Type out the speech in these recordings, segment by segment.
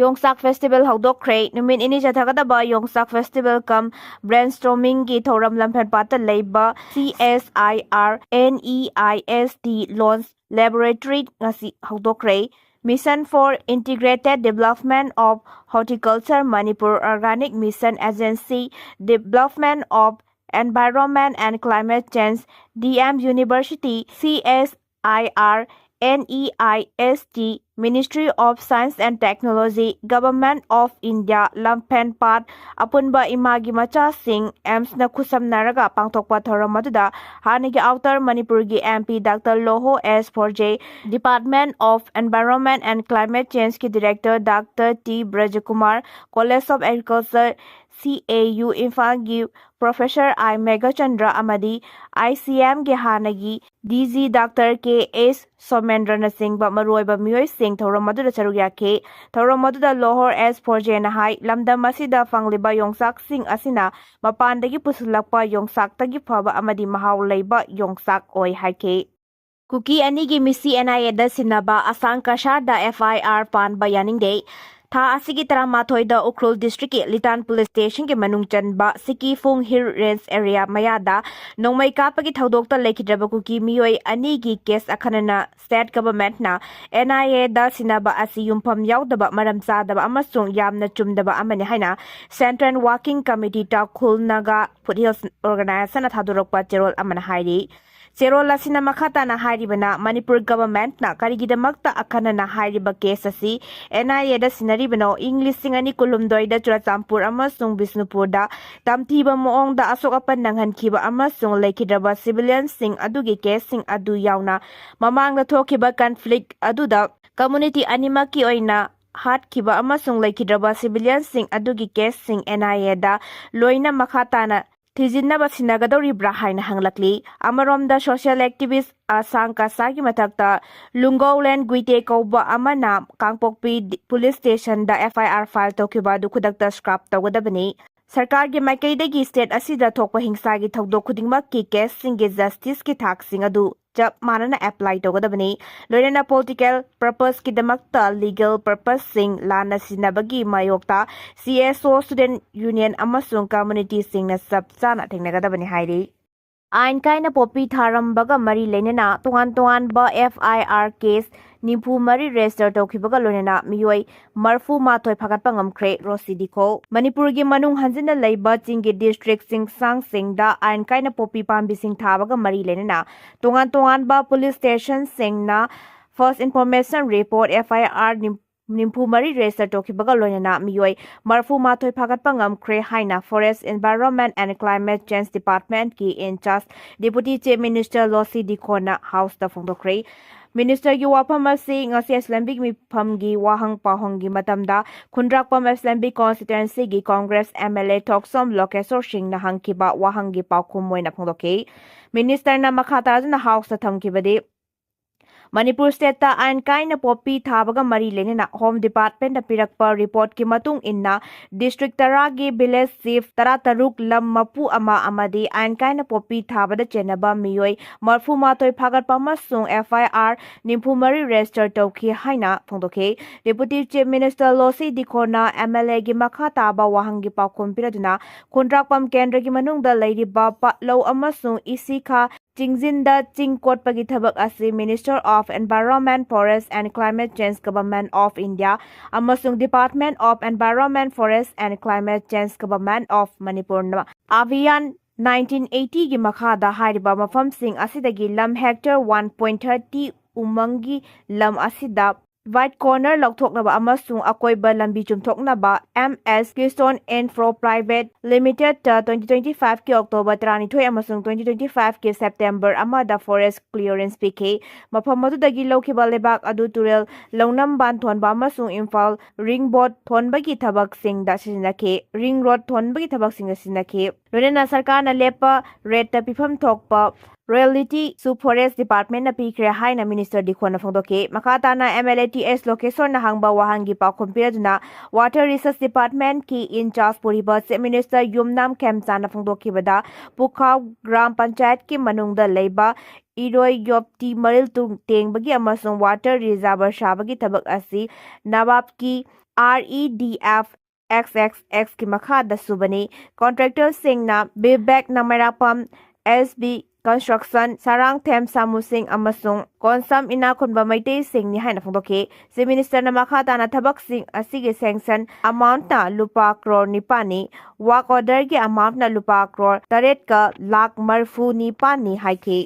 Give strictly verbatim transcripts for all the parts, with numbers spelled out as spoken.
ꯌꯣꯡꯆꯥꯛ ꯐꯦꯁꯇꯤꯚꯦꯜ ꯍꯧꯗꯣꯛꯈ꯭ꯔꯦ꯫ ꯅꯨꯃꯤꯠ ꯅꯤꯅꯤ ꯆꯠꯊꯒꯗꯕ ꯌꯣꯡꯆꯥꯛ ꯐꯦꯁꯇꯤꯚꯦꯜ ꯀꯝ ꯕ꯭ꯔꯦꯟꯁ꯭ꯇꯣꯔꯃꯤꯡꯒꯤ ꯊꯧꯔꯝ ꯂꯝꯐꯦꯜꯄꯥꯠꯇ ꯂꯩꯕ C S I R N E I S T Launch Laboratory ꯉꯁꯤ ꯍꯧꯗꯣꯛꯈ꯭ꯔꯦ꯫ Mission for Integrated Development of Horticulture Manipur, Organic Mission Agency, Development of Environment and Climate Change, D M University, C S I R N E I S T, Ministry of Science and Technology, Government of India, ꯂꯝꯐꯦꯜꯄꯥꯠ ꯑꯄꯨꯟꯕ ꯏꯃꯥꯒꯤ ꯃꯆꯥꯁꯤꯡ AIIMSꯅ ꯈꯨꯠꯁꯝꯅꯔꯒ ꯄꯥꯡꯊꯣꯛꯄ ꯊꯧꯔꯝ ꯑꯗꯨꯗ ꯍꯥꯟꯅꯒꯤ outer ꯃꯅꯤꯄꯨꯔꯒꯤ M P Doctor ꯂꯣꯍꯣ S ꯐꯣꯔꯖꯦ, Department of Environment and Climate Changeꯀꯤ Director Doctor T ꯕ꯭ꯔꯖꯀꯨꯃꯥꯔ, College of Agriculture, C A U ꯏꯝꯐꯥꯜꯒꯤ Professor I Meghachandra ꯑꯃꯗꯤ I C Mꯒꯤ ꯍꯥꯟꯅꯒꯤ D G Doctor K S ꯁꯣꯃꯦꯟꯗ꯭ꯔꯅꯆꯤꯡꯕ ꯃꯔꯨꯑꯣꯏꯕ ꯃꯤꯑꯣꯏꯁꯤꯡ ꯊꯧꯔꯝ ꯑꯗꯨꯗ ꯁꯔꯨꯛ ꯌꯥꯈꯤ꯫ ꯊꯧꯔꯝ ꯑꯗꯨꯗ ꯂꯣꯍꯣ S ꯐꯣꯔꯖꯦꯅ ꯍꯥꯏ, ꯂꯝꯗꯝ ꯑꯁꯤꯗ ꯐꯪꯂꯤꯕ ꯌꯣꯡꯆꯥꯛꯁꯤꯡ ꯑꯁꯤꯅ ꯃꯄꯥꯟꯗꯒꯤ ꯄꯨꯁꯤꯜꯂꯛꯄ ꯌꯣꯡꯆꯥꯛꯇꯒꯤ ꯐꯕ ꯑꯃꯗꯤ ꯃꯍꯥꯎ ꯂꯩꯕ ꯌꯣꯡꯆꯥꯛ ꯑꯣꯏ ꯍꯥꯏꯈꯤ꯫ ꯀꯨꯀꯤ ꯑꯅꯤꯒꯤ ꯃꯤꯁꯤ N I Aꯗ ꯁꯤꯟꯅꯕ ꯑꯁꯥꯡ ꯀꯁꯥꯔꯗ F I R ꯄꯥꯟꯕ ꯌꯥꯅꯤꯡꯗꯦ꯫ ꯊꯥ ꯑꯁꯤꯒꯤ ꯇꯔꯥꯃꯥꯊꯣꯏꯗ ꯎꯈ꯭ꯔꯨꯜ districtꯀꯤ ꯂꯤꯇꯥꯟ police stationꯒꯤ ꯃꯅꯨꯡ ꯆꯟꯕ ꯁꯤꯀꯤꯐꯨꯡ Hill Range area ꯃꯌꯥꯗ ꯅꯣꯡꯃꯩ ꯀꯥꯞꯄꯒꯤ ꯊꯧꯗꯣꯛꯇ ꯂꯩꯈꯤꯗ꯭ꯔꯕ ꯀꯨꯀꯤ ꯃꯤꯑꯣꯏ ꯑꯅꯤꯒꯤ case ꯑꯈꯟꯅꯅ state governmentꯅ N I Aꯗ ꯁꯤꯟꯅꯕ ꯑꯁꯤ ꯌꯨꯝꯐꯝ ꯌꯥꯎꯗꯕ, ꯃꯔꯝ ꯆꯥꯗꯕ ꯑꯃꯁꯨꯡ ꯌꯥꯝꯅ ꯆꯨꯝꯗꯕ ꯑꯃꯅꯤ ꯍꯥꯏꯅ Central Working Committee Takkhul Naga Foothills Organizationꯅ ꯊꯥꯗꯣꯔꯛꯄ ꯆꯦꯔꯣꯜ ꯑꯃꯅ ꯍꯥꯏꯔꯤ꯫ ꯆꯦꯔꯣꯜ ꯑꯁꯤꯅ ꯃꯈꯥ ꯇꯥꯅ ꯍꯥꯏꯔꯤꯕꯅ, ꯃꯅꯤꯄꯨꯔ governmentꯅ ꯀꯔꯤꯒꯤꯗꯃꯛꯇ ꯑꯈꯟꯅꯅ ꯍꯥꯏꯔꯤꯕ case ꯑꯁꯤ N I Aꯗ ꯁꯤꯟꯅꯔꯤꯕꯅꯣ? ꯏꯪ ꯂꯤꯁꯤꯡ ꯑꯅꯤ ꯀꯨꯟꯍꯨꯝꯗꯣꯏꯗ ꯆꯨꯔꯆꯥꯟꯄꯨꯔ ꯑꯃꯁꯨꯡ ꯕꯤꯁꯅꯨꯄꯨꯔꯗ ꯇꯝꯊꯤꯕ ꯃꯑꯣꯡꯗ ꯑꯁꯣꯛ ꯑꯄꯟ ꯅꯪꯍꯟꯈꯤꯕ ꯑꯃꯁꯨꯡ ꯂꯩꯈꯤꯗ꯭ꯔꯕ civilianꯁꯤꯡ ꯑꯗꯨꯒꯤ caseꯁꯤꯡ ꯑꯗꯨ ꯌꯥꯎꯅ ꯃꯃꯥꯡꯗ ꯊꯣꯛꯈꯤꯕ conflict ꯑꯗꯨꯗ community ꯑꯅꯤꯃꯛꯀꯤ ꯑꯣꯏꯅ ꯍꯥꯠꯈꯤꯕ ꯑꯃꯁꯨꯡ ꯂꯩꯈꯤꯗ꯭ꯔꯕ civilianꯁꯤꯡ ꯑꯗꯨꯒꯤ caseꯁꯤꯡ N I Aꯗ ꯂꯣꯏꯅ ꯃꯈꯥ ꯇꯥꯅ ꯊꯤꯖꯤꯟꯅꯕ ꯁꯤꯟꯅꯒꯗꯧꯔꯤꯕ꯭ꯔꯥ ꯍꯥꯏꯅ ꯍꯪꯂꯛꯂꯤ꯫ ꯑꯃꯔꯣꯝꯗ social activist ꯑꯁꯥꯡ ꯀꯁꯥꯒꯤ ꯃꯊꯛꯇ ꯂꯨꯡꯒꯧꯂꯦꯟ ꯒꯨꯏꯇꯦ ꯀꯧꯕ ꯑꯃꯅ ꯀꯥꯡꯄꯣꯛꯄꯤ police stationꯗ F I R file ꯇꯧꯈꯤꯕ ꯑꯗꯨ ꯈꯨꯗꯛꯇ scrap ꯇꯧꯒꯗꯕꯅꯤ꯫ ꯁꯔꯀꯥꯔꯒꯤ ꯃꯥꯏꯀꯩꯗꯒꯤ state ꯑꯁꯤꯗ ꯊꯣꯛꯄ ꯍꯤꯡꯁꯥꯒꯤ ꯊꯧꯗꯣꯛ ꯈꯨꯗꯤꯡꯃꯛꯀꯤ caseꯁꯤꯡꯒꯤ justiceꯀꯤ ꯊꯥꯛꯁꯤꯡ ꯑꯗꯨ ꯆꯞ ꯃꯥꯟꯅꯅ apply ꯇꯧꯒꯗꯕꯅꯤ꯫ ꯂꯣꯏꯅꯅ political purposeꯀꯤꯗꯃꯛꯇ legal purposeꯁꯤꯡ ꯂꯥꯟꯅ ꯁꯤꯖꯤꯟꯅꯕꯒꯤ ꯃꯥꯌꯣꯛꯇ C S O, student union ꯑꯃꯁꯨꯡ communityꯁꯤꯡꯅ ꯆꯞ ꯆꯥꯅ ꯊꯦꯡꯅꯒꯗꯕꯅꯤ ꯍꯥꯏꯔꯤ꯫ ꯑꯥꯏꯟ ꯀꯥꯏꯅ ꯄꯣꯄꯤ ꯊꯥꯔꯝꯕꯒ ꯃꯔꯤ ꯂꯩꯅꯅ ꯇꯣꯉꯥꯟ ꯇꯣꯉꯥꯟꯕ F I R case ꯅꯤꯐꯨ ꯃꯔꯤ register ꯇꯧꯈꯤꯕꯒ ꯂꯣꯏꯅꯅ ꯃꯤꯑꯣꯏ ꯃꯔꯐꯨ ꯃꯥꯊꯣꯏ ꯐꯥꯒꯠꯄ ꯉꯝꯈ꯭ꯔꯦ꯫ ꯔꯣꯁꯤ ꯗꯤꯈꯣ꯫ ꯃꯅꯤꯄꯨꯔꯒꯤ ꯃꯅꯨꯡ ꯍꯟꯖꯤꯟꯅ ꯂꯩꯕ ꯆꯤꯡꯒꯤ districtꯁꯤꯡ ꯁꯥꯡꯁꯤꯡꯗ ꯑꯥꯏꯟ ꯀꯥꯏꯅ ꯄꯣꯄꯤ ꯄꯥꯝꯕꯤꯁꯤꯡ ꯊꯥꯕꯒ ꯃꯔꯤ ꯂꯩꯅꯅ ꯇꯣꯉꯥꯟ ꯇꯣꯉꯥꯟꯕ police stationꯁꯤꯡꯅ false information report, F I R ꯅꯤꯝ-, ꯅꯤꯐꯨ ꯃꯔꯤ register ꯇꯧꯈꯤꯕꯒ ꯂꯣꯏꯅꯅ ꯃꯤꯑꯣꯏ ꯃꯔꯐꯨ ꯃꯥꯊꯣꯏ ꯐꯥꯒꯠꯄ ꯉꯝꯈ꯭ꯔꯦ ꯍꯥꯏꯅ Forest, Environment and Climate Change Departmentꯀꯤ in charge Deputy Chief Minister ꯂꯣꯁꯤ ꯗꯤꯈꯣꯅ Houseꯇ ꯐꯣꯡꯗꯣꯛꯈ꯭ꯔꯦ꯫ Ministerꯒꯤ ꯋꯥꯐꯝ ꯑꯁꯤ ꯉꯁꯤ ꯑꯦꯁꯦꯝꯕ꯭ꯂꯤꯒꯤ ꯃꯤꯐꯝꯒꯤ ꯋꯥꯍꯪ ꯄꯥꯎꯍꯪꯒꯤ ꯃꯇꯝꯗ ꯈꯨꯟꯗ꯭ꯔꯥꯛꯄꯝ Assembly Constituencyꯒꯤ Congress M L A ꯊꯣꯛꯆꯣꯝ ꯂꯣꯀꯦꯁꯣꯔ ꯁꯤꯡꯅ ꯍꯪꯈꯤꯕ ꯋꯥꯍꯪꯒꯤ ꯄꯥꯎꯈꯨꯝ ꯑꯣꯏꯅ ꯐꯣꯡꯗꯣꯛꯈꯤ꯫ Ministerꯅ ꯃꯈꯥ ꯇꯥꯗꯨꯅ Houseꯇ ꯊꯝꯈꯤꯕꯗꯤ, ꯃꯅꯤꯄꯨꯔ stateꯇ ꯑꯥꯏꯟ ꯀꯥꯏꯅ ꯄꯣꯄꯤ ꯊꯥꯕꯒ ꯃꯔꯤ ꯂꯩꯅꯅ Home Departmentꯅ ꯄꯤꯔꯛꯄ reportꯀꯤ ꯃꯇꯨꯡ ꯏꯟꯅ district ꯇꯔꯥꯒꯤ village chief ꯇꯔꯥꯇꯔꯨꯛ, ꯂꯝ ꯃꯄꯨ ꯑꯃ ꯑꯃꯗꯤ ꯑꯥꯏꯟ ꯀꯥꯏꯅ ꯄꯣꯄꯤ ꯊꯥꯕꯗ ꯆꯦꯟꯅꯕ ꯃꯤꯑꯣꯏ ꯃꯔꯐꯨ ꯃꯥꯊꯣꯏ ꯐꯥꯒꯠꯄ ꯑꯃꯁꯨꯡ F I R ꯅꯤꯐꯨ ꯃꯔꯤ register ꯇꯧꯈꯤ ꯍꯥꯏꯅ ꯐꯣꯡꯗꯣꯛꯈꯤ꯫ Deputy Chief Minister ꯂꯣꯁꯤ ꯗꯤꯈꯣꯅ M L Aꯒꯤ ꯃꯈꯥ ꯇꯥꯕ ꯋꯥꯍꯪꯒꯤ ꯄꯥꯎꯈꯨꯝ ꯄꯤꯔꯗꯨꯅ ꯈꯨꯟꯗ꯭ꯔꯥꯛꯄꯝ ꯀꯦꯟꯗ꯭ꯔꯒꯤ ꯃꯅꯨꯡꯗ ꯂꯩꯔꯤꯕ ꯄꯥꯠꯂꯧ ꯑꯃꯁꯨꯡ ꯏꯁꯤꯈꯥ ꯆꯤꯡꯖꯤꯟꯗ ꯆꯤꯡ ꯀꯣꯠꯄꯒꯤ ꯊꯕꯛ ꯑꯁꯤ Minister of Environment, Forest and Climate Change, Government of India ꯑꯃꯁꯨꯡ Department of Environment, Forest and Climate Change, Government of Manipurꯅ Abhiyan nineteen eightyꯒꯤ ꯃꯈꯥꯗ ꯍꯥꯏꯔꯤꯕ ꯃꯐꯝꯁꯤꯡ ꯑꯁꯤꯗꯒꯤ ꯂꯝ hectare one point thirty ꯎꯃꯪꯒꯤ ꯂꯝ ꯑꯁꯤꯗ white corner ꯂꯧꯊꯣꯛꯅꯕ ꯑꯃꯁꯨꯡ ꯑꯀꯣꯏꯕ ꯂꯝꯕꯤ ꯆꯨꯝꯊꯣꯛꯅꯕ M S Keystone Infra Private Limitedꯇ twenty twenty-fiveꯀꯤ October ꯇꯔꯥꯅꯤꯊꯣꯏ ꯑꯃꯁꯨꯡ twenty twenty-fiveꯀꯤ September ꯑꯃꯗ forest clearance ꯄꯤꯈꯤ꯫ ꯃꯐꯝ ꯑꯗꯨꯗꯒꯤ ꯂꯧꯈꯤꯕ ꯂꯩꯕꯥꯛ ꯑꯗꯨ ꯇꯨꯔꯦꯜ ꯂꯧꯅꯝꯕꯥꯟ ꯊꯣꯟꯕ ꯑꯃꯁꯨꯡ ꯏꯝꯐꯥꯜ ring road ꯊꯣꯟꯕꯒꯤ ꯊꯕꯛꯁꯤꯡꯗ ꯁꯤꯖꯤꯟꯅꯈꯤ, ring road ꯊꯣꯟꯕꯒꯤ ꯊꯕꯛꯁꯤꯡꯗ ꯁꯤꯖꯤꯟꯅꯈꯤ꯫ ꯂꯣꯏꯅꯅ ꯁꯔꯀꯥꯔꯅ ꯂꯦꯞꯄ rateꯇ ꯄꯤꯐꯝ ꯊꯣꯛꯄ royaltyꯁꯨ Forest Departmentꯅ ꯄꯤꯈ꯭ꯔꯦ ꯍꯥꯏꯅ Minister ꯗꯤꯈꯣꯅ ꯐꯣꯡꯗꯣꯛꯈꯤ꯫ ꯃꯈꯥ ꯇꯥꯅ M L A T S ꯂꯣꯀꯦꯁꯣꯔꯅ ꯍꯪꯕ ꯋꯥꯍꯪꯒꯤ ꯄꯥꯎꯈꯨꯝ ꯄꯤꯔꯗꯨꯅ Water Resource Departmentꯀꯤ in charge ꯄꯨꯔꯤꯕ Chief Minister ꯌꯨꯝꯅꯥꯝ ꯈꯦꯝꯆꯥꯟꯅ ꯐꯣꯡꯗꯣꯛꯈꯤꯕꯗ ꯄꯨꯈꯥꯎ ꯒ꯭ꯔꯥꯝ ꯄꯟꯆꯥꯌꯠꯀꯤ ꯃꯅꯨꯡꯗ ꯂꯩꯕ ꯏꯔꯣꯏ ꯌꯣꯞꯇꯤ ꯃꯔꯤꯜ ꯇꯨꯡ ꯇꯦꯡꯕꯒꯤ ꯑꯃꯁꯨꯡ water reservoir ꯁꯥꯕꯒꯤ ꯊꯕꯛ ꯑꯁꯤ ꯅꯕꯥꯞꯀꯤ REDF XXXꯀꯤ ꯃꯈꯥꯗ ꯁꯨꯕꯅꯤ꯫ Contractorꯁꯤꯡꯅ ꯕꯤꯕꯦꯛ ꯅꯃꯩꯔꯥꯛꯄꯝ, SB Construction, ꯁꯔꯥꯡꯊꯦꯝ ꯁꯥꯃꯨꯁꯤꯡ ꯑꯃꯁꯨꯡ ꯀꯣꯟꯁꯝ ꯏꯅꯥꯛ ꯈꯨꯟꯕ ꯃꯩꯇꯩꯁꯤꯡꯅꯤ ꯍꯥꯏꯅ ꯐꯣꯡꯗꯣꯛꯈꯤ꯫ Chief Ministerꯅ ꯃꯈꯥ ꯇꯥꯅ ꯊꯕꯛꯁꯤꯡ ꯑꯁꯤꯒꯤ sanction amountꯅ ꯂꯨꯄꯥ ꯀ꯭ꯔꯣꯔ ꯅꯤꯄꯥꯟꯅꯤ, work orderꯒꯤ amountꯅ ꯂꯨꯄꯥ ꯀ꯭ꯔꯣꯔ ꯇꯔꯦꯠꯀ ꯂꯥꯈ ꯃꯔꯤꯐꯨ ꯅꯤꯄꯥꯟꯅꯤ ꯍꯥꯏꯈꯤ꯫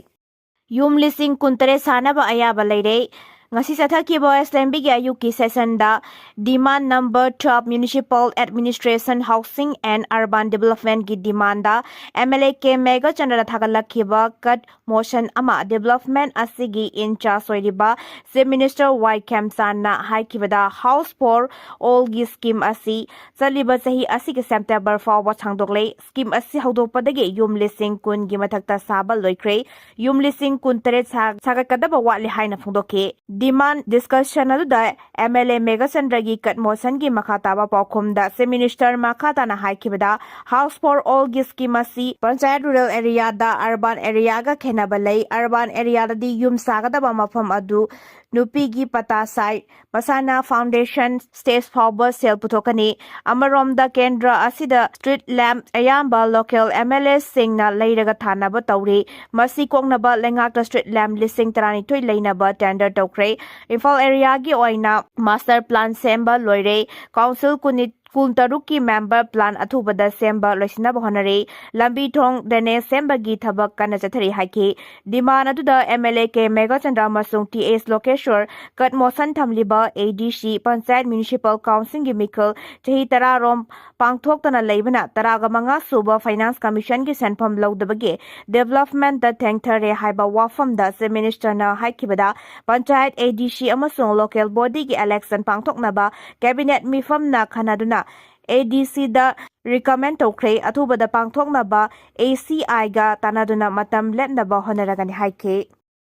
ꯌꯨꯝ ꯂꯤꯁꯤꯡ ꯀꯨꯟꯇꯔꯦꯠ ꯁꯥꯅꯕ ꯑꯌꯥꯕ ꯂꯩꯔꯦ꯫ ꯉꯁꯤ ꯆꯠꯊꯈꯤꯕ ꯑꯦꯁꯦꯝꯕ꯭ꯂꯤꯒꯤ ꯑꯌꯨꯛꯀꯤ sessionꯗ demand number twelve Municipal Administration, Housing and Urban Developmentꯀꯤ demandꯗ MLA K ꯃꯦꯘꯆꯟꯗ꯭ꯔꯅ ꯊꯥꯒꯠꯂꯛꯈꯤꯕ cut motion ꯑꯃ development ꯑꯁꯤꯒꯤ in charge ꯑꯣꯏꯔꯤꯕ Chief Minister Y ꯈꯦꯝꯆꯥꯟꯅ ꯍꯥꯏꯈꯤꯕꯗ House for Allꯒꯤ scheme ꯑꯁꯤ ꯆꯠꯂꯤꯕ ꯆꯍꯤ ꯑꯁꯤꯒꯤ September ꯐꯥꯎꯕ ꯁꯥꯡꯗꯣꯛꯂꯦ꯫ Scheme ꯑꯁꯤ ꯍꯧꯗꯣꯛꯄꯗꯒꯤ ꯌꯨꯝ ꯂꯤꯁꯤꯡ ꯀꯨꯟꯒꯤ ꯃꯊꯛꯇ ꯁꯥꯕ ꯂꯣꯏꯈ꯭ꯔꯦ꯫ ꯌꯨꯝ ꯂꯤꯁꯤꯡ ꯀꯨꯟꯇꯔꯦꯠ ꯁꯥ-, ꯁꯥꯒꯠꯀꯗꯕ ꯋꯥꯠꯂꯤ ꯍꯥꯏꯅ ꯐꯣꯡꯗꯣꯛꯈꯤ꯫ Demand discussion ꯑꯗꯨꯗ MLA ꯃꯦꯘꯆꯟꯗ꯭ꯔꯒꯤ cut motionꯒꯤ ꯃꯈꯥ ꯇꯥꯕ ꯄꯥꯎꯈꯨꯝꯗ Chief Minister ꯃꯈꯥ ꯇꯥꯅ ꯍꯥꯏꯈꯤꯕꯗ, House for Allꯒꯤ scheme ꯑꯁꯤ Panchayat rural areaꯗ urban areaꯒ ꯈꯦꯠꯅꯕ ꯂꯩ꯫ Urban areaꯗꯗꯤ ꯌꯨꯝ ꯁꯥꯒꯗꯕ ꯃꯐꯝ ꯑꯗꯨ ꯅꯨꯄꯤꯒꯤ ꯄꯇꯥ site, ꯃꯁꯥꯅ foundation stage ꯐꯥꯎꯕ ꯁꯦꯜ ꯄꯨꯊꯣꯛꯀꯅꯤ꯫ ꯑꯃꯔꯣꯝꯗ ꯀꯦꯟꯗ꯭ꯔ ꯑꯁꯤꯗ street lamp ꯑꯌꯥꯝꯕ local MLAꯁꯤꯡꯅ ꯂꯩꯔꯒ ꯊꯥꯅꯕ ꯇꯧꯔꯤ꯫ ꯃꯁꯤ ꯀꯣꯛꯅꯕ ꯂꯩꯉꯥꯛꯇ street lamp ꯂꯤꯁꯤꯡ ꯇꯔꯥꯅꯤꯊꯣꯏ ꯂꯩꯅꯕ tender ꯇꯧꯈ꯭ꯔꯦ꯫ ꯏꯝꯐꯥꯜ areaꯒꯤ ꯑꯣꯏꯅ master plan ꯁꯦꯝꯕ ꯂꯣꯏꯔꯦ꯫ Council ꯀꯨꯟꯅꯤ-, ꯀꯨꯟꯇꯔꯨꯛꯀꯤ member plan ꯑꯊꯨꯕꯗ ꯁꯦꯝꯕ ꯂꯣꯏꯁꯤꯟꯅꯕ ꯍꯣꯠꯅꯔꯤ꯫ ꯂꯝꯕꯤ ꯊꯣꯡ drainage ꯁꯦꯝꯕꯒꯤ ꯊꯕꯛ ꯀꯟꯅ ꯆꯠꯊꯔꯤ ꯍꯥꯏꯈꯤ꯫ Demand ꯑꯗꯨꯗ MLA ꯀꯦ ꯃꯦꯘꯆꯟꯗ꯭ꯔ ꯑꯃꯁꯨꯡ ꯇꯤ ꯑꯦꯁ ꯂꯣꯀꯦꯁ꯭ꯋꯔ cut motion ꯊꯝꯂꯤꯕ ADC, Panchayat Municipal Councilꯒꯤ ꯃꯤꯈꯜ ꯆꯍꯤ ꯇꯔꯥ ꯔꯣꯝ ꯄꯥꯡꯊꯣꯛꯇꯅ ꯂꯩꯕꯅ ꯇꯔꯥꯒ ꯃꯉꯥ ꯁꯨꯕ Finance Commissionꯒꯤ ꯁꯦꯟꯐꯝ ꯂꯧꯗꯕꯒꯤ developmentꯇ ꯊꯦꯡꯊꯔꯦ ꯍꯥꯏꯕ ꯋꯥꯐꯝꯗ Chief Ministerꯅ ꯍꯥꯏꯈꯤꯕꯗ, Panchayat, ADC ꯑꯃꯁꯨꯡ local bodyꯒꯤ election ꯄꯥꯡꯊꯣꯛꯅꯕ cabinet ꯃꯤꯐꯝꯅ ꯈꯟꯅꯗꯨꯅ ADCꯗ recommend ꯇꯧꯈ꯭ꯔꯦ꯫ ꯑꯊꯨꯕꯗ ꯄꯥꯡꯊꯣꯛꯅꯕ ACIꯒ ꯇꯥꯟꯅꯗꯨꯅ ꯃꯇꯝ ꯂꯦꯞꯅꯕ ꯍꯣꯠꯅꯔꯒꯅꯤ ꯍꯥꯏꯈꯤ꯫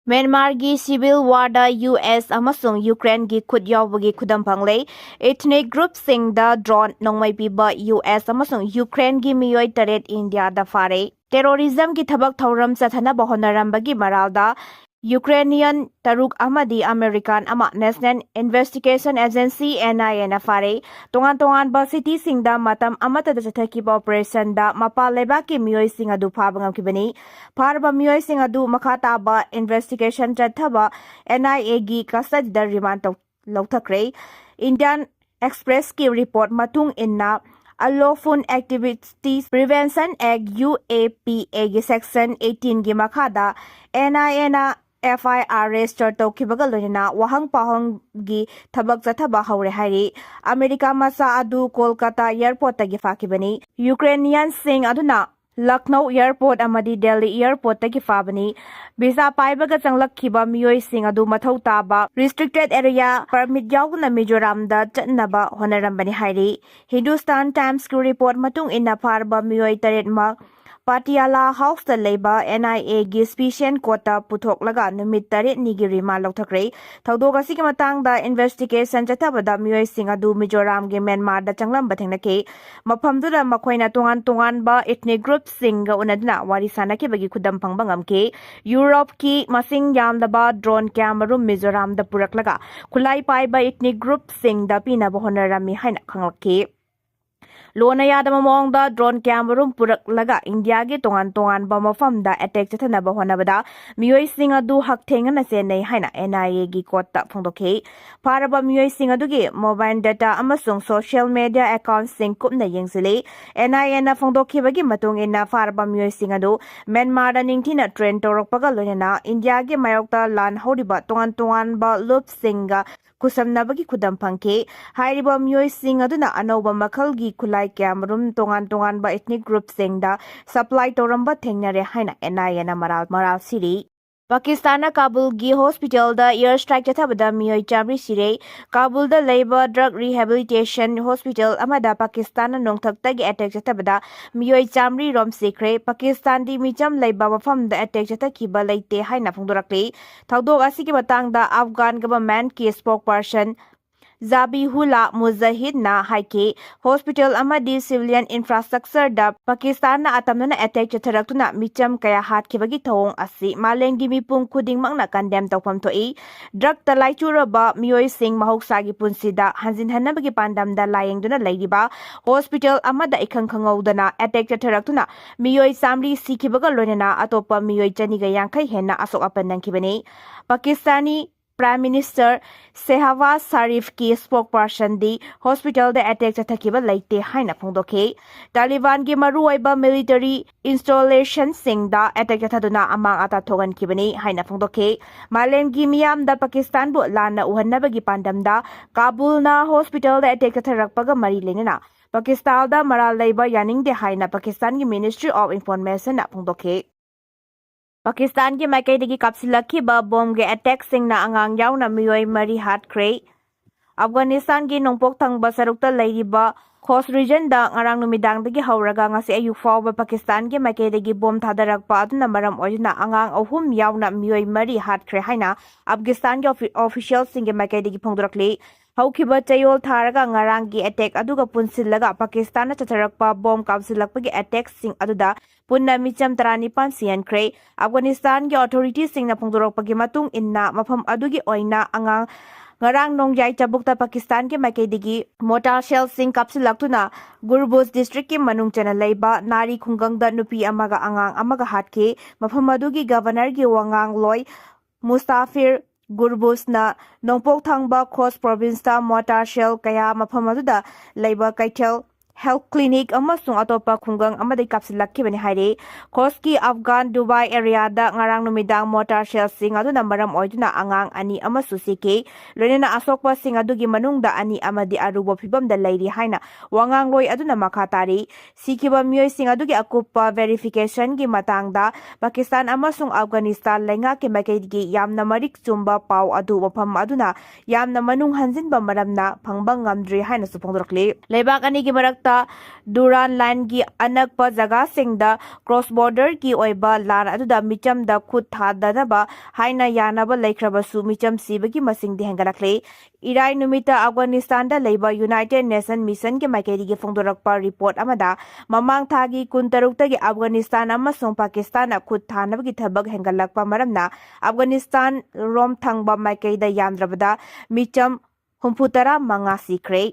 ꯃ꯭ꯌꯥꯟꯃꯥꯔꯒꯤ civil warꯗ U S ꯑꯃꯁꯨꯡ Ukraineꯒꯤ ꯈꯨꯠ ꯌꯥꯎꯕꯒꯤ ꯈꯨꯗꯝ ꯐꯪꯂꯦ꯫ Ethnic groupꯁꯤꯡꯗ drone ꯅꯣꯡꯃꯩ ꯄꯤꯕ U S ꯑꯃꯁꯨꯡ Ukraineꯒꯤ ꯃꯤꯑꯣꯏ ꯇꯔꯦꯠ ꯏꯟꯗꯤꯌꯥꯗ ꯐꯥꯔꯦ꯫ Terrorismꯒꯤ ꯊꯕꯛ ꯊꯧꯔꯝ ꯆꯠꯊꯅꯕ ꯍꯣꯠꯅꯔꯝꯕꯒꯤ ꯃꯔꯥꯜꯗ Ukrainian ꯇꯔꯨꯛ ꯑꯃꯗꯤ American ꯑꯃ National Investigation Agency, N I Aꯅ ꯐꯥꯔꯦ꯫ ꯇꯣꯉꯥꯟ ꯇꯣꯉꯥꯟꯕ cityꯁꯤꯡꯗ ꯃꯇꯝ ꯑꯃꯠꯇꯗ ꯆꯠꯊꯈꯤꯕ operationꯗ ꯃꯄꯥꯟ ꯂꯩꯕꯥꯛꯀꯤ ꯃꯤꯑꯣꯏꯁꯤꯡ ꯑꯗꯨ ꯐꯥꯕ ꯉꯝꯈꯤꯕꯅꯤ꯫ ꯐꯥꯔꯕ ꯃꯤꯑꯣꯏꯁꯤꯡ ꯑꯗꯨ ꯃꯈꯥ ꯇꯥꯕ investigation ꯆꯠꯊꯕ N I Aꯒꯤ custodyꯗ remand ꯇꯧ-, ꯂꯧꯊꯈ꯭ꯔꯦ꯫ Indian Expressꯀꯤ report ꯃꯇꯨꯡ ꯏꯟꯅ, Unlawful Activities Prevention Act, U A P Aꯒꯤ section eighteenꯒꯤ ꯃꯈꯥꯗ N I Aꯅ F I R register ꯇꯧꯈꯤꯕꯒ ꯂꯣꯏꯅꯅ ꯋꯥꯍꯪ ꯄꯥꯎꯍꯪꯒꯤ ꯊꯕꯛ ꯆꯠꯊꯕ ꯍꯧꯔꯦ ꯍꯥꯏꯔꯤ꯫ ꯑꯃꯦꯔꯤꯀꯥ ꯃꯆꯥ ꯑꯗꯨ ꯀꯣꯜꯀꯇꯥ airportꯇꯒꯤ ꯐꯥꯈꯤꯕꯅꯤ꯫ Ukrainianꯁꯤꯡ ꯑꯗꯨꯅ Lucknow airport ꯑꯃꯗꯤ Delhi airportꯇꯒꯤ ꯐꯥꯕꯅꯤ꯫ Visa ꯄꯥꯏꯕꯒ ꯆꯪꯂꯛꯈꯤꯕ ꯃꯤꯑꯣꯏꯁꯤꯡ ꯑꯗꯨ ꯃꯊꯧ ꯇꯥꯕ restricted area permit ꯌꯥꯎꯗꯅ ꯃꯤꯖꯣꯔꯥꯝꯗ ꯆꯠꯅꯕ ꯍꯣꯠꯅꯔꯝꯕꯅꯤ ꯍꯥꯏꯔꯤ꯫ Hindustan Timesꯀꯤ report ꯃꯇꯨꯡ ꯏꯟꯅ, ꯐꯥꯔꯕ ꯃꯤꯑꯣꯏ ꯇꯔꯦꯠꯃꯛ Patiala Houseꯇ ꯂꯩꯕ N I Aꯒꯤ special courtꯇ ꯄꯨꯊꯣꯛꯂꯒ ꯅꯨꯃꯤꯠ ꯇꯔꯦꯠꯅꯤꯒꯤ remand ꯂꯧꯊꯈ꯭ꯔꯦ꯫ ꯊꯧꯗꯣꯛ ꯑꯁꯤꯒꯤ ꯃꯇꯥꯡꯗ investigation ꯆꯠꯊꯕꯗ ꯃꯤꯑꯣꯏꯁꯤꯡ ꯑꯗꯨ ꯃꯤꯖꯣꯔꯥꯝꯒꯤ ꯃ꯭ꯌꯥꯟꯃꯥꯔꯗ ꯆꯪꯂꯝꯕ ꯊꯦꯡꯅꯈꯤ꯫ ꯃꯐꯝꯗꯨꯗ ꯃꯈꯣꯏꯅ ꯇꯣꯉꯥꯟ ꯇꯣꯉꯥꯟꯕ ethnic groupꯁꯤꯡꯒ ꯎꯅꯗꯨꯅ ꯋꯥꯔꯤ ꯁꯥꯅꯈꯤꯕꯒꯤ ꯈꯨꯗꯝ ꯐꯪꯕ ꯉꯝꯈꯤ꯫ ꯌꯨꯔꯣꯞꯀꯤ ꯃꯁꯤꯡ ꯌꯥꯝꯂꯕ drone ꯀꯌꯥꯃꯔꯨꯝ ꯃꯤꯖꯣꯔꯥꯝꯗ ꯄꯨꯔꯛꯂꯒ ꯈꯨꯠꯂꯥꯏ ꯄꯥꯏꯕ ethnic groupꯁꯤꯡꯗ ꯄꯤꯅꯕ ꯍꯣꯠꯅꯔꯝꯃꯤ ꯍꯥꯏꯅ ꯈꯪꯂꯛꯈꯤ꯫ ꯂꯣꯟꯅ ꯌꯥꯗꯕ ꯃꯑꯣꯡꯗ drone ꯀꯌꯥꯃꯔꯨꯝ ꯄꯨꯔꯛꯂꯒ ꯏꯟꯗꯤꯌꯥꯒꯤ ꯇꯣꯉꯥꯟ ꯇꯣꯉꯥꯟꯕ ꯃꯐꯝꯗ attack ꯆꯠꯊꯅꯕ ꯍꯣꯠꯅꯕꯗ ꯃꯤꯑꯣꯏꯁꯤꯡ ꯑꯗꯨ ꯍꯛꯊꯦꯡꯅꯅ ꯆꯦꯟꯅꯩ ꯍꯥꯏꯅ N I Aꯒꯤ courtꯇ ꯐꯣꯡꯗꯣꯛꯈꯤ꯫ ꯐꯥꯔꯕ ꯃꯤꯑꯣꯏꯁꯤꯡ ꯑꯗꯨꯒꯤ mobile data ꯑꯃꯁꯨꯡ social media accountꯁꯤꯡ ꯀꯨꯞꯅ ꯌꯦꯡꯁꯤꯜꯂꯤ꯫ N I Aꯅ ꯐꯣꯡꯗꯣꯛꯈꯤꯕꯒꯤ ꯃꯇꯨꯡ ꯏꯟꯅ, ꯐꯥꯔꯕ ꯃꯤꯑꯣꯏꯁꯤꯡ ꯑꯗꯨ ꯃ꯭ꯌꯥꯟꯃꯥꯔꯗ ꯅꯤꯡꯊꯤꯅ train ꯇꯧꯔꯛꯄꯒ ꯂꯣꯏꯅꯅ ꯏꯟꯗꯤꯌꯥꯒꯤ ꯃꯥꯌꯣꯛꯇ ꯂꯥꯟ ꯍꯧꯔꯤꯕ ꯇꯣꯉꯥꯟ ꯇꯣꯉꯥꯟꯕ ꯂꯨꯞꯁꯤꯡꯒ ꯈꯨꯠꯁꯝꯅꯕꯒꯤ ꯈꯨꯗꯝ ꯐꯪꯈꯤ꯫ ꯍꯥꯏꯔꯤꯕ ꯃꯤꯑꯣꯏꯁꯤꯡ ꯑꯗꯨꯅ ꯑꯅꯧꯕ ꯃꯈꯜꯒꯤ ꯈꯨꯠꯂꯥꯏ ꯀꯌꯥꯃꯔꯨꯝ ꯇꯣꯉꯥꯟ ꯇꯣꯉꯥꯟꯕ ethnic groupꯁꯤꯡꯗ supply ꯇꯧꯔꯝꯕ ꯊꯦꯡꯅꯔꯦ ꯍꯥꯏꯅ N I Aꯅ ꯃꯔꯥꯜ, ꯃꯔꯥꯜ ꯁꯤꯔꯤ꯫ ꯄꯥꯀꯤꯁꯇꯥꯟꯅ ꯀꯥꯕꯨꯜꯒꯤ ꯍꯣꯁꯄꯤꯇꯥꯜꯗ ꯑꯦꯌꯔ ꯁ꯭ꯇ꯭ꯔꯥꯏꯛ ꯆꯠꯊꯕꯗ ꯃꯤꯑꯣꯏ ꯆꯥꯃꯔꯤ ꯁꯤꯔꯦ꯫ ꯀꯥꯕꯨꯜꯗ ꯂꯩꯕ ꯗ꯭ꯔꯒ ꯔꯤꯍꯦꯕꯤꯂꯤꯇꯦꯁꯟ ꯍꯣꯁꯄꯤꯇꯥꯜ ꯑꯃꯗ ꯄꯥꯀꯤꯁꯇꯥꯟꯅ ꯅꯣꯡꯊꯛꯇꯒꯤ ꯑꯦꯇꯦꯛ ꯆꯠꯊꯕꯗ ꯃꯤꯑꯣꯏ ꯆꯥꯃꯔꯤ ꯔꯣꯝ ꯁꯤꯈ꯭ꯔꯦ꯫ ꯄꯥꯀꯤꯁꯇꯥꯟꯗꯤ ꯃꯤꯆꯝ ꯂꯩꯕ ꯃꯐꯝꯗ ꯑꯦꯇꯦꯛ ꯆꯠꯊꯈꯤꯕ ꯂꯩꯇꯦ ꯍꯥꯏꯅ ꯐꯣꯡꯗꯣꯔꯛꯂꯤ꯫ ꯊꯧꯗꯣꯛ ꯑꯁꯤꯒꯤ ꯃꯇꯥꯡꯗ ꯑꯐꯒꯥꯟ ꯒꯚꯔꯟꯃꯦꯟꯠꯀꯤ ꯁ꯭ꯄꯣꯛꯄꯔꯁꯟ ꯖꯥꯕꯤꯍꯨꯂꯥ ꯃꯨꯖꯥꯍꯤꯗꯅ ꯍꯥꯏꯈꯤ, ꯍꯣꯁꯄꯤꯇꯥꯜ ꯑꯃꯗꯤ ꯁꯤꯚꯤꯂꯤꯌꯟ ꯏꯟꯐ꯭ꯔꯥꯁ꯭ꯇ꯭ꯔꯛꯆꯔꯗ ꯄꯥꯀꯤꯁꯇꯥꯟꯅ ꯑꯇꯝꯅꯅ ꯑꯦꯇꯦꯛ ꯆꯠꯊꯔꯛꯇꯨꯅ ꯃꯤꯆꯝ ꯀꯌꯥ ꯍꯥꯠꯈꯤꯕꯒꯤ ꯊꯧꯑꯣꯡ ꯑꯁꯤ ꯃꯥꯂꯦꯝꯒꯤ ꯃꯤꯄꯨꯝ ꯈꯨꯗꯤꯡꯃꯛꯅ ꯀꯟꯗꯦꯝ ꯇꯧꯐꯝ ꯊꯣꯛꯏ꯫ ꯗ꯭ꯔꯒꯇ ꯂꯥꯏꯆꯨꯔꯕ ꯃꯤꯑꯣꯏꯁꯤꯡ ꯃꯍꯧꯁꯥꯒꯤ ꯄꯨꯟꯁꯤꯗ ꯍꯟꯖꯤꯟꯍꯟꯅꯕꯒꯤ ꯄꯥꯟꯗꯝꯗ ꯂꯥꯌꯦꯡꯗꯨꯅ ꯂꯩꯔꯤꯕ ꯍꯣꯁꯄꯤꯇꯥꯜ ꯑꯃꯗ ꯏꯈꯪ ꯈꯪꯍꯧꯗꯅ ꯑꯦꯇꯦꯛ ꯆꯠꯊꯔꯛꯇꯨꯅ ꯃꯤꯑꯣꯏ ꯆꯥꯃꯔꯤ ꯁꯤꯈꯤꯕꯒ ꯂꯣꯏꯅꯅ ꯑꯇꯣꯞꯄ ꯃꯤꯑꯣꯏ ꯆꯅꯤꯒ ꯌꯥꯡꯈꯩ ꯍꯦꯟꯅ ꯑꯁꯣꯛ ꯑꯄꯟ ꯅꯪꯈꯤꯕꯅꯤ꯫ ꯄꯥꯀꯤꯁꯇꯥꯅꯤ ꯄ꯭ꯔꯥꯏꯝ ꯃꯤꯅꯤꯁꯇꯔ ꯁꯦꯍꯕꯥꯖ ꯁꯥꯔꯤꯐꯀꯤ ꯁ꯭ꯄꯣꯛꯄꯔꯁꯟꯗꯤ ꯍꯣꯁꯄꯤꯇꯥꯜꯗ ꯑꯦꯇꯦꯛ ꯆꯠꯊꯈꯤꯕ ꯂꯩꯇꯦ ꯍꯥꯏꯅ ꯐꯣꯡꯗꯣꯛꯈꯤ꯫ ꯇꯥꯂꯤꯕꯥꯟꯒꯤ ꯃꯔꯨꯑꯣꯏꯕ ꯃꯤꯂꯤꯇꯔꯤ ꯏꯟꯁꯇꯣꯂꯦꯁꯟꯁꯤꯡꯗ ꯑꯦꯇꯦꯛ ꯆꯠꯊꯗꯨꯅ ꯑꯃꯥꯡ ꯑꯇꯥ ꯊꯣꯛꯍꯟꯈꯤꯕꯅꯤ ꯍꯥꯏꯅ ꯐꯣꯡꯗꯣꯛꯈꯤ꯫ ꯃꯥꯂꯦꯝꯒꯤ ꯃꯤꯌꯥꯝꯗ ꯄꯥꯀꯤꯁꯇꯥꯟꯕꯨ ꯂꯥꯟꯅ ꯎꯍꯟꯅꯕꯒꯤ ꯄꯥꯟꯗꯝꯗ ꯀꯥꯕꯨꯜꯅ ꯍꯣꯁꯄꯤꯇꯥꯜꯗ ꯑꯦꯇꯦꯛ ꯆꯠꯊꯔꯛꯄꯒ ꯃꯔꯤ ꯂꯩꯅꯅ ꯄꯥꯀꯤꯁꯇꯥꯟꯗ ꯃꯔꯥꯜ ꯂꯩꯕ ꯌꯥꯅꯤꯡꯗꯦ ꯍꯥꯏꯅ ꯄꯥꯀꯤꯁꯇꯥꯟꯒꯤ ꯃꯤꯅꯤꯁꯇ꯭ꯔꯤ ꯑꯣꯐ ꯏꯟꯐꯣꯔꯃꯦꯁꯟꯅ ꯐꯣꯡꯗꯣꯛꯈꯤ꯫ ꯄꯥꯀꯤꯁꯇꯥꯟꯒꯤ ꯃꯥꯏꯀꯩꯗꯒꯤ ꯀꯥꯞꯁꯤꯜꯂꯛꯈꯤꯕ ꯕꯣꯝꯒꯤ ꯑꯦꯇꯦꯛꯁꯤꯡꯅ ꯑꯉꯥꯡ ꯌꯥꯎꯅ ꯃꯤꯑꯣꯏ ꯃꯔꯤ ꯍꯥꯠꯈ꯭ꯔꯦ꯫ ꯑꯐꯒꯥꯅꯤꯁꯇꯥꯟꯒꯤ ꯅꯣꯡꯄꯣꯛ ꯊꯪꯕ ꯁꯔꯨꯛꯇ ꯂꯩꯔꯤꯕ ꯈꯣꯁ ꯔꯤꯖꯟꯗ ꯉꯔꯥꯡ ꯅꯨꯃꯤꯗꯥꯡꯗꯒꯤ ꯍꯧꯔꯒ ꯉꯁꯤ ꯑꯌꯨꯛ ꯐꯥꯎꯕ ꯄꯥꯀꯤꯁꯇꯥꯟꯒꯤ ꯃꯥꯏꯀꯩꯗꯒꯤ ꯕꯣꯝ ꯊꯥꯗꯔꯛꯄ ꯑꯗꯨꯅ ꯃꯔꯝ ꯑꯣꯏꯗꯨꯅ ꯑꯉꯥꯡ ꯑꯍꯨꯝ ꯌꯥꯎꯅ ꯃꯤꯑꯣꯏ ꯃꯔꯤ ꯍꯥꯠꯈ꯭ꯔꯦ ꯍꯥꯏꯅ ꯑꯐꯒꯥꯅꯤꯁꯇꯥꯟꯒꯤ ꯑꯣꯐꯤ-, ꯑꯣꯐꯤꯁꯤꯌꯦꯜꯁꯤꯡꯒꯤ ꯃꯥꯏꯀꯩꯗꯒꯤ ꯐꯣꯡꯗꯣꯔꯛꯂꯤ꯫ ꯍꯧꯈꯤꯕ ꯆꯌꯣꯜ ꯊꯥꯔꯒ ꯉꯔꯥꯡꯒꯤ ꯑꯦꯇꯦꯛ ꯑꯗꯨꯒ ꯄꯨꯟꯁꯤꯜꯂꯒ ꯄꯥꯀꯤꯁꯇꯥꯟꯅ ꯆꯠꯊꯔꯛꯄ ꯕꯣꯝ ꯀꯥꯞꯁꯤꯜꯂꯛꯄꯒꯤ ꯑꯦꯇꯦꯛꯁꯤꯡ ꯑꯗꯨꯗ ꯄꯨꯟꯅ ꯃꯤꯆꯝ ꯇꯔꯥꯅꯤꯄꯥꯟ ꯁꯤꯍꯟꯈ꯭ꯔꯦ꯫ ꯑꯐꯒꯥꯅꯤꯁꯇꯥꯟꯒꯤ ꯑꯣꯊꯣꯔꯤꯇꯤꯁꯤꯡꯅ ꯐꯣꯡꯗꯣꯔꯛꯄꯒꯤ ꯃꯇꯨꯡ ꯏꯟꯅ, ꯃꯐꯝ ꯑꯗꯨꯒꯤ ꯑꯣꯏꯅ ꯑꯉꯥꯡ ꯉꯔꯥꯡ ꯅꯣꯡꯌꯥꯏ ꯆꯕꯨꯛꯇ ꯄꯥꯀꯤꯁꯇꯥꯟꯒꯤ ꯃꯥꯏꯀꯩꯗꯒꯤ ꯃꯣꯔꯇꯥꯔ ꯁꯦꯜꯁꯤꯡ ꯀꯥꯞꯁꯤꯜꯂꯛꯇꯨꯅ ꯒꯨꯔꯕꯨꯖ ꯗꯤꯁꯇ꯭ꯔꯤꯛꯀꯤ ꯃꯅꯨꯡ ꯆꯟꯅ ꯂꯩꯕ ꯅꯥꯔꯤ ꯈꯨꯡꯒꯪꯗ ꯅꯨꯄꯤ ꯑꯃꯒ ꯑꯉꯥꯡ ꯑꯃꯒ ꯍꯥꯠꯈꯤ꯫ ꯃꯐꯝ ꯑꯗꯨꯒꯤ ꯒꯚꯔꯅꯔꯒꯤ ꯋꯥꯉꯥꯡꯂꯣꯏ ꯃꯨꯁꯇꯥꯐꯤꯔ ꯒꯨꯔꯕꯨꯖꯅ ꯅꯣꯡꯄꯣꯛ ꯊꯪꯕ ꯈꯣꯁ ꯄ꯭ꯔꯣꯚꯤꯟꯁꯇ ꯃꯣꯔꯇꯥꯔ ꯁꯦꯜ ꯀꯌꯥ ꯃꯐꯝ ꯑꯗꯨꯗ ꯂꯩꯕ ꯀꯩꯊꯦꯜ health clinic ꯑꯃꯁꯨꯡ ꯑꯇꯣꯞꯄ ꯈꯨꯡꯒꯪ ꯑꯃꯗꯒꯤ ꯀꯥꯞꯁꯤꯜꯂꯛꯈꯤꯕꯅꯤ ꯍꯥꯏꯔꯤ꯫ ꯈꯣꯁꯀꯤ ꯑꯐꯒꯥꯟ ꯗꯨꯕꯥꯏ ꯑꯦꯔꯤꯌꯥꯗ ꯉꯔꯥꯡ ꯅꯨꯃꯤꯗꯥꯡ ꯃꯣꯇꯥꯔ ꯁꯦꯜꯁꯤꯡ ꯑꯗꯨꯅ ꯃꯔꯝ ꯑꯣꯏꯗꯨꯅ ꯑꯉꯥꯡ ꯑꯅꯤ ꯑꯃꯁꯨ ꯁꯤꯈꯤ꯫ ꯂꯣꯏꯅꯅ ꯑꯁꯣꯛꯄꯁꯤꯡ ꯑꯗꯨꯒꯤ ꯃꯅꯨꯡꯗ ꯑꯅꯤ ꯑꯃꯗꯤ ꯑꯔꯨꯕ ꯐꯤꯕꯝꯗ ꯂꯩꯔꯤ ꯍꯥꯏꯅ ꯋꯥꯉꯥꯡꯂꯣꯏ ꯑꯗꯨꯅ ꯃꯈꯥ ꯇꯥꯔꯤ꯫ ꯁꯤꯈꯤꯕ ꯃꯤꯑꯣꯏꯁꯤꯡ ꯑꯗꯨꯒꯤ ꯑꯀꯨꯞꯄ verification ꯒꯤ ꯃꯇꯥꯡꯗ ꯄꯥꯀꯤꯁꯇꯥꯟ ꯑꯃꯁꯨꯡ ꯑꯐꯒꯥꯅꯤꯁꯇꯥꯟ ꯂꯩꯉꯥꯛꯀꯤ ꯃꯥꯏꯀꯩꯗꯒꯤ ꯌꯥꯝꯅ ꯃꯔꯤꯛ ꯆꯨꯝꯕ ꯄꯥꯎ ꯑꯗꯨ ꯃꯐꯝ ꯑꯗꯨꯅ ꯌꯥꯝꯅ ꯃꯅꯨꯡ ꯍꯟꯖꯤꯟꯕ ꯃꯔꯝꯅ ꯐꯪꯕ ꯉꯝꯗ꯭ꯔꯤ ꯍꯥꯏꯅꯁꯨ ꯐꯣꯡꯗꯣꯔꯛꯂꯤ꯫ ꯂꯩꯕꯥꯛ ꯑꯅꯤꯒꯤ ꯃꯔꯛꯇ ꯗꯨꯔꯥꯟ ꯂꯥꯏꯟꯒꯤ ꯑꯅꯛꯄ ꯖꯒꯥꯁꯤꯡꯗ cross border ꯒꯤ ꯑꯣꯏꯕ ꯂꯥꯟ ꯑꯗꯨꯗ ꯃꯤꯆꯝꯗ ꯈꯨꯠ ꯊꯥꯗꯅꯕ ꯍꯥꯏꯅ ꯌꯥꯅꯕ ꯂꯩꯈ꯭ꯔꯕꯁꯨ, ꯃꯤꯆꯝ ꯁꯤꯕꯒꯤ ꯃꯁꯤꯡꯗꯤ ꯍꯦꯟꯒꯠꯂꯛꯂꯤ꯫ ꯏꯔꯥꯏ ꯅꯨꯃꯤꯠꯇ ꯑꯐꯒꯥꯅꯤꯁꯇꯥꯟꯗ ꯂꯩꯕ United Nation Mission ꯒꯤ ꯃꯥꯏꯀꯩꯗꯒꯤ ꯐꯣꯡꯗꯣꯔꯛꯄ ꯔꯤꯄꯣꯔꯠ ꯑꯃꯗ ꯃꯃꯥꯡ ꯊꯥꯒꯤ ꯀꯨꯟꯇꯔꯨꯛꯇꯒꯤ ꯑꯐꯒꯥꯅꯤꯁꯇꯥꯟ ꯑꯃꯁꯨꯡ ꯄꯥꯀꯤꯁꯇꯥꯟꯅ ꯈꯨꯠ ꯊꯥꯅꯕꯒꯤ ꯊꯕꯛ ꯍꯦꯟꯒꯠꯂꯛꯄ ꯃꯔꯝꯅ ꯑꯐꯒꯥꯅꯤꯁꯇꯥꯟ ꯔꯣꯝ ꯊꯪꯕ ꯃꯥꯏꯀꯩꯗ ꯌꯥꯝꯗ꯭ꯔꯕꯗ ꯃꯤꯆꯝ ꯍꯨꯝꯐꯨꯇꯔꯥ ꯃꯉꯥ ꯁꯤꯈ꯭ꯔꯦ꯫